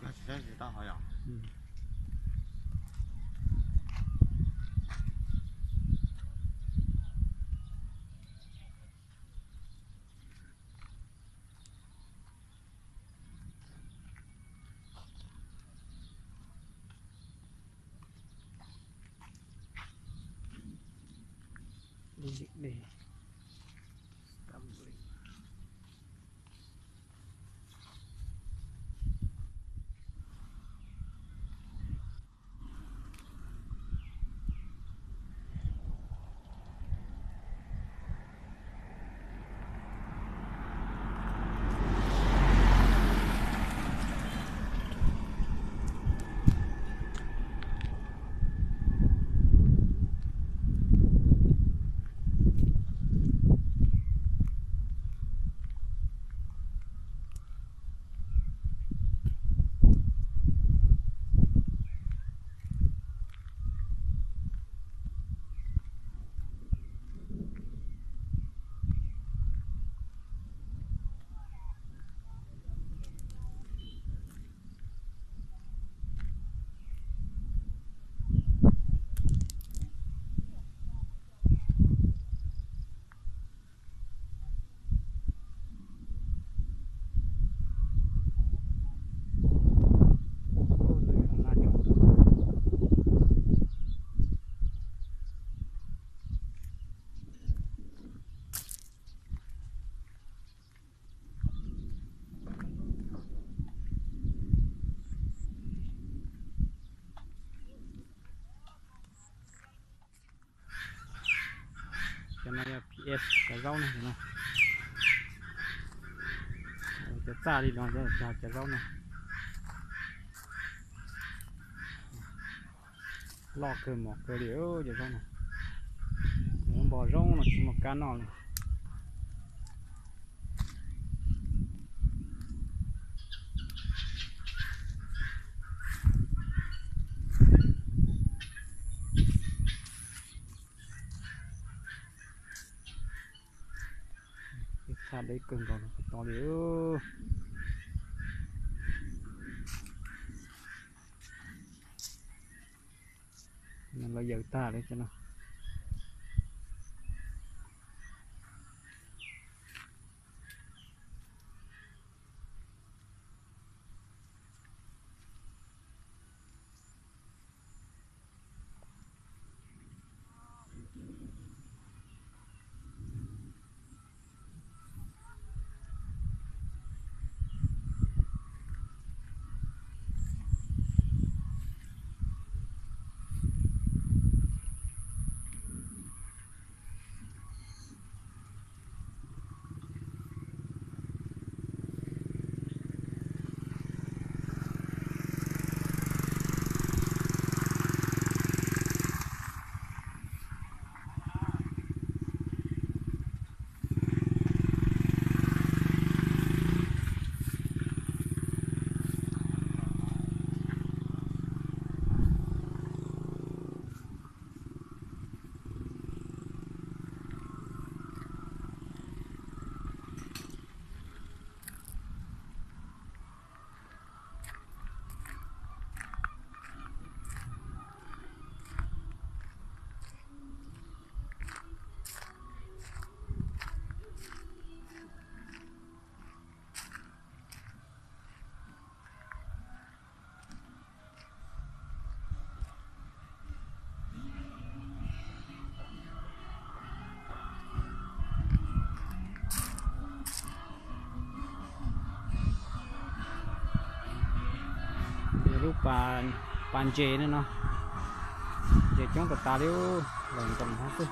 Tsis saib tsis tau hov yom. Cov no yog P S cov zaub no. Cov txaj li no cov zaub no. Loj kawg mos kawg li cov zaub no. Npog zoo no tsis muaj kab noj li. Txhaj deb kawg nkaus no, to li. Lawv yawm tag li cov no. Lub pas ntses no, ntses coob tas tas li, los ntoos hov xwb.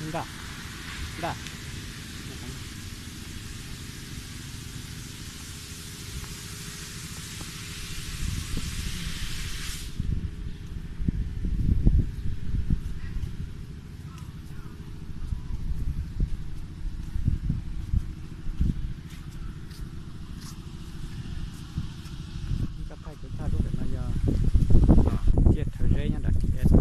Nta, nta. Koj thaij kuv thaij lub ntawm no yog tiaj Thawj Zeb nyob nram K S.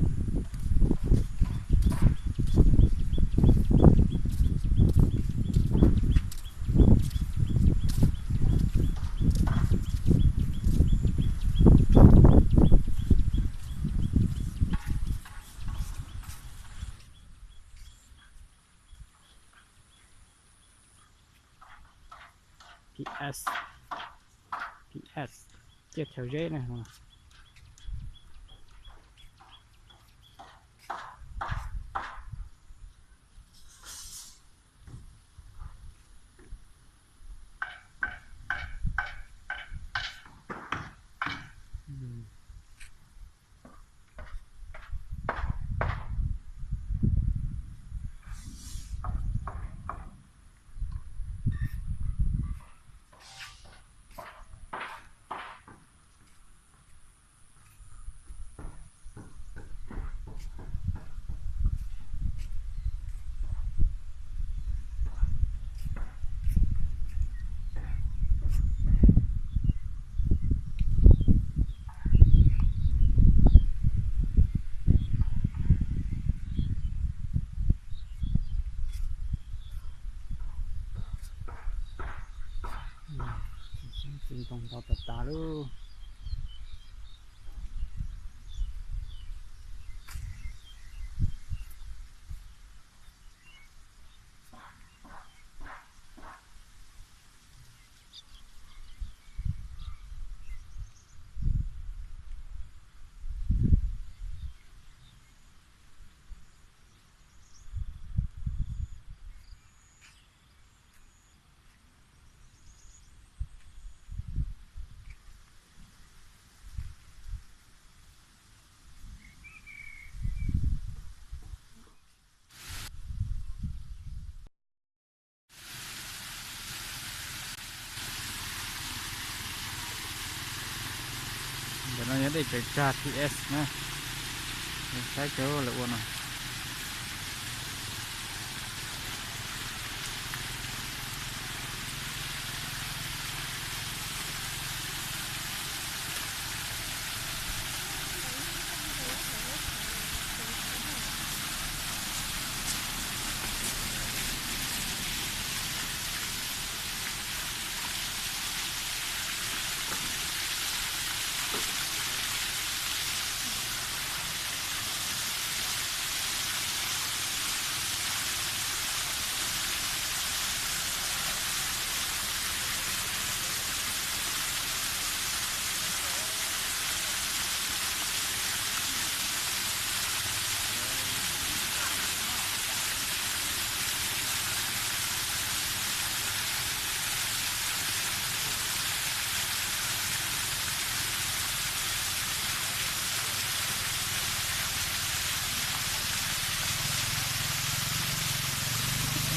P S, P S, tiaj Thawj Zeb na. Txiv ntoo ntau tas tas lauj. Ntawm no yog dej tsaws tsag P S na, saib cov lawv ua no.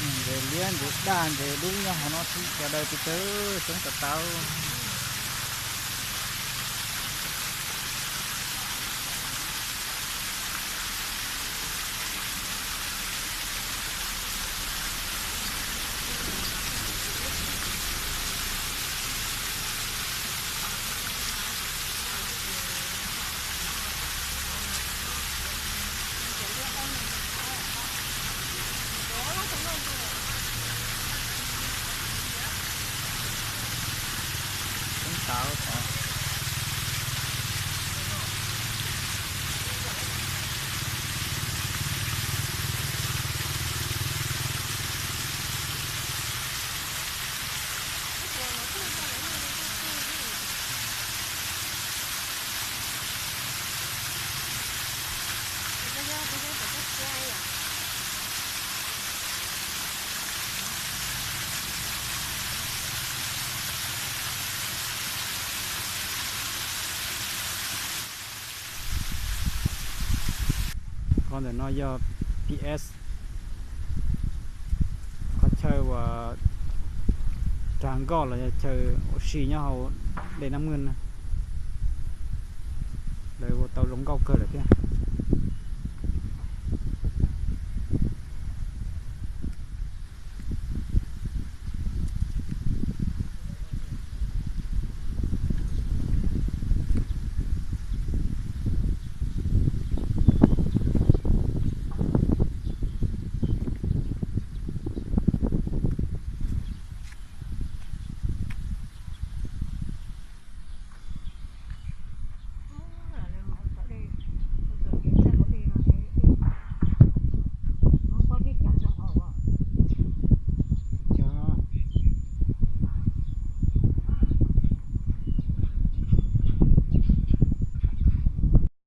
Ntses liab, ntses daj, ntses dub nyob hauv no sawv daws, peb tawg xyoob tau tau. Qhov ntawm no yog P S, qhov chaw uas rag nkoj los yog chaw ua si nyob hauv dej Nab Mwj na. Lawv ua tau zoo nkauj kawg lawm thiab.